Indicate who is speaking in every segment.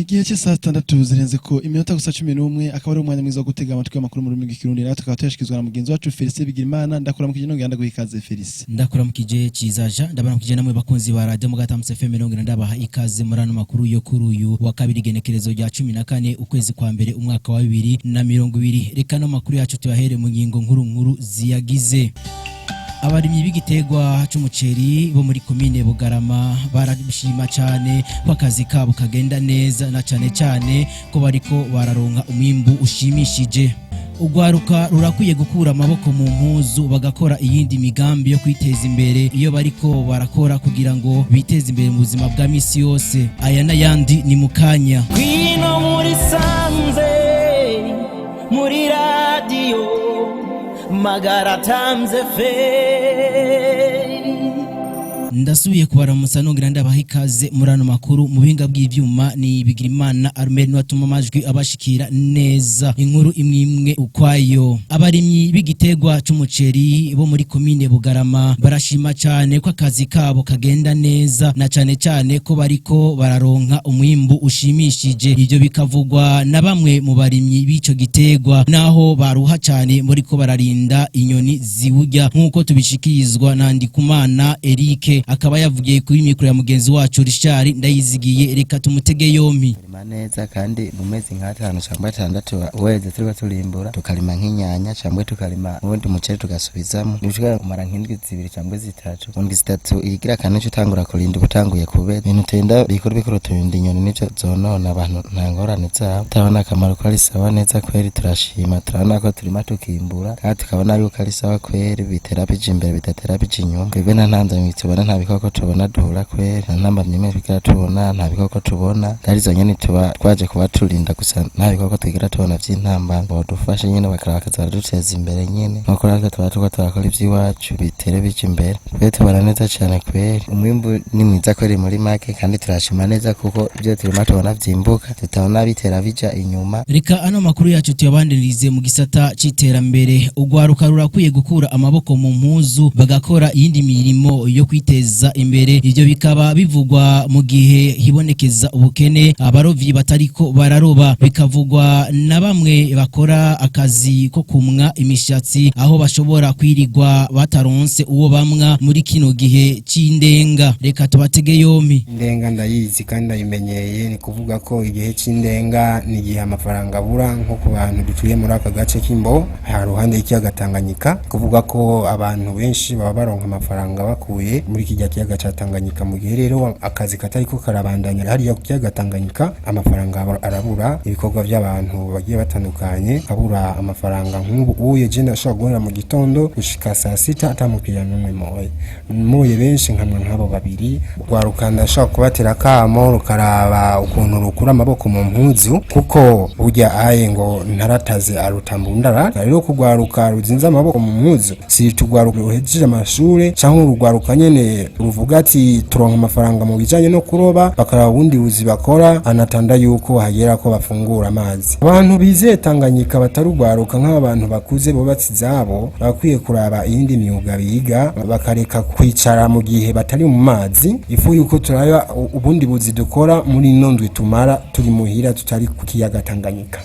Speaker 1: Ni igihe cy'isaha 6 zirenze ko iminota gusa 11, akaba ari umwanya mwiza wo gutega amatwi amakuru mu rurimi rw'Ikirundi, nawe tukaba tuyashikirizwa na mugenzi wacu Felicien Bigirimana. Ndakuramukije, nongera ndaguha ikaze, Felicien.
Speaker 2: Ndakuramukije, Cizaja. Ndabaramukije namwe bakunzi ba Radio Mugatamutse FM, nongera ndabaha ikaze muri ano makuru yo kuri uyu wa kabiri, igenekerezo rya 14, ukwezi kwa mbere, umwaka wa 2020. Reka no makuru yacu tuyahere mu ngingo nkuru nkuru ziyagize. Abarimyi b'igiterwa c'umuceri bo muri komine Bugarama barabishima cyane ko akazi kabo kagenda neza, na cane cane ko bariko bararonka umwimbu ushimishije. Urwaruka rurakwiye gukura amaboko mu mpuzu, bagakora iyindi migambi yo kwiteza imbere iyo bariko barakora, kugira ngo biteze imbere mu buzima bwa misi yose. Aya n'ayandi ni mu kanya.
Speaker 3: Kwino muri sanze, muri radiyo Magara Times FM.
Speaker 2: Ndasubiye kubaramutsa, nongera ndabaha ikaze muri ano makuru. Mu buhinga bw'ivyuma ni Bigirimana Armel, niwe amajwi abashikira neza. Inkuru imwe imwe ukwayo. Abarimyi b'igiterwa c'umuceri bo muri komine Bugarama barashima cyane ko akazi kabo kagenda neza, na cane cane ko bariko bararonka umwimbu ushimishije. Ivyo bikavugwa na bamwe mu barimyi b'ico giterwa, naho baruha cyane muriko bararinda inyoni ziwurya, nk'uko tubishikirizwa na Ndikumana Eric, akaba yavugiye kuri mikoro ya mugenzi wacu Richard Ndayizigiye. Reka tumutege yompi.
Speaker 4: Turima neza, kandi mu mezi nk'atanu cyangwa atandatu weze turiko turimbura, tukarima nk'inyanya cyangwa tukarima ubundi muceri, tugasubizamo nibishobora kumara nk'indwi 2 cyangwa 3. Mu ndwi 3 igira kane uca utangura kurinda, uba utanguye kubera ibintu turinda bikuru bikuru, turinda inyoni nico zonona abantu. Nta ngorane zabo, turabona akamaro ko ari sawa neza kweri. Turashima, turabona ko turima tukimbura, kandi tukabona yuko ari sawa kweri, bitera bija imbere, bidatera bija inyuma. Twebwe nta ntambamyi tubona, nta bikoko tubona duhura kweri, nta ntambamyi imwe twigera tubona, nta bikoko tubona. Kandi izo nyoni tuba twaje kuba turinda gusa, nta bikoko twigera tubona vy'intambamyi. Bodufashe nyene, bakaraba bakaza baraduteza imbere nyene, nkuko natwe tuba turiko turakora ivy'iwacu bitere bija imbere. Twe tubona neza cane kweri, umwimbu ni mwiza kweri muri make, kandi turashima neza kuko ivyo turima tubona vyimbuka, tutabona bitera bija inyuma.
Speaker 2: Reka ano makuru yacu tuyabandanirize mu gisata c'iterambere. Urwaruka rurakwiye gukura amaboko mu mpuzu, bagakora iyindi mirimo yo kwiteza imbere. Ivyo bikaba bivugwa mu gihe hibonekeza ubukene, abarovyi batariko bararoba. Bikavugwa na bamwe bakora akazi ko kumwa imishatsi, aho bashobora kwirigwa bataronse uwo bamwa muri kino gihe c'indenga. Reka tubatege yompi.
Speaker 5: Indenga ndayizi kandi ndayimenyeye. Ni kuvuga ko igihe c'indenga ni igihe amafaranga abura, nko ku bantu dutuye muri aka gace k'Imbo ha ruhande y'ikiyaga Tanganyika. Kuvuga ko abantu benshi baba baronka amafaranga bakuye muri kijya kiyaga ca Tanganyika. Mu gihe rero akazi katariko karabandanya hariya ku kiyaga Tanganyika, amafaranga arabura, ibikorwa by'abantu bagiye batandukanye abura amafaranga. Nk'ubu uye je ndashobora guhera mu gitondo gushika saa 6 ata mukiriya n'umwe moye muye, benshi nkamwe nk'abo babiri. Rwaruka ndashobora kubatera akamo, rukaraba ukuntu rukura amaboko mu mpuzu, kuko burya aye ngo ntarataze arutambundara. Rero kugwaruka ruzinze amaboko mu mpuzu, si tugwaruka ruhejeje amashure canke urugwaruka nyene ruvuga ati turonka amafaranga mu bijanye no kuroba, bakaraba ubundi buzi bakora anatanda yuko hagera ko bafungura amazi. Abantu bizeye Tanganyika batarugwaruka, nk'abantu bakuze bubatse izabo, bakwiye kuraba iyindi myuga biga, bakareka kwicara mu gihe batari mu mazi. Ifu yuko turaba ubundi buzi dukora muri ino ndwi tumara turi muhira, tutari ku kiyaga Tanganyika.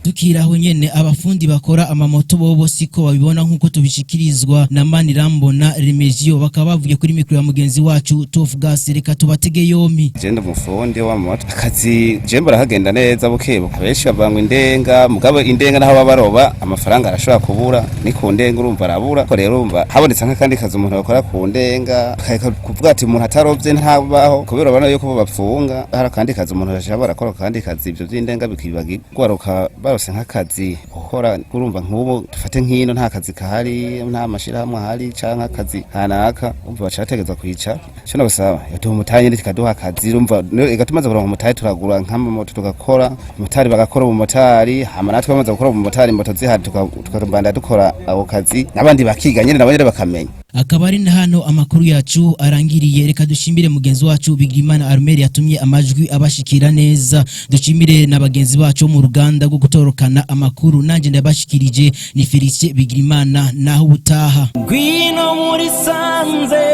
Speaker 2: Tukiraho nyene, abafundi bakora amamoto bobo siko babibona, nk'uko tubishikirizwa na Manirambona Remegio, bakaba bavuye kuri mikoro ya mugenzi wacu Tof Gas. Reka tubatege yompi.
Speaker 6: Je ndi umufundi w'amamoto. Akazi je mbona kagenda neza bukebuke. Abenshi bavangwa indenga, mugabo indenga naho baba baroba amafaranga arashobora kubura, ni ku ndenga urumva arabura. Ko rero urumva habonetse nk'akandi kazi umuntu bakora ku ndenga, akareka kuvuga ati umuntu atarovye ntabaho, kubera urabona yuko bo bapfunga. Hari akandi kazi umuntu ashobora barakora akandi kazi, ivyo vy'indenga bikibagirwa. Gwaruka barose nk'akazi gukora, urumva nk'ubu dufate nk'ino nta kazi kahari, nta mashirahamwe ahari canke akazi kanaka, urumva baca bategerezwa kwicara. Ico nobasaba, yoduha umutahe nyene kikaduha akazi. Urumva ega tumaze kuronka umutahe, turagura nk'amamoto tugakora umumotari, bagakora umumotari, hama natwe bamaze gukora umumotari, moto zihari, tukabandanya dukora ako kazi, n'abandi bakiga nyene, nabo nyene bakamenya.
Speaker 2: Akaba ari na hano amakuru yacu arangiriye. Reka dushimire mugenzi wacu Bigirimana Armel yatumye amajwi abashikira neza, dushimire na bagenzi bacu mu ruganda rwo gutorokana amakuru. Nanje ndabashikirije ni Felicien Bigirimana, naho ubutaha.
Speaker 3: Ngwino muri sanze,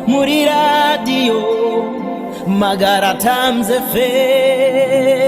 Speaker 3: muri radiyo. Magara Times FM.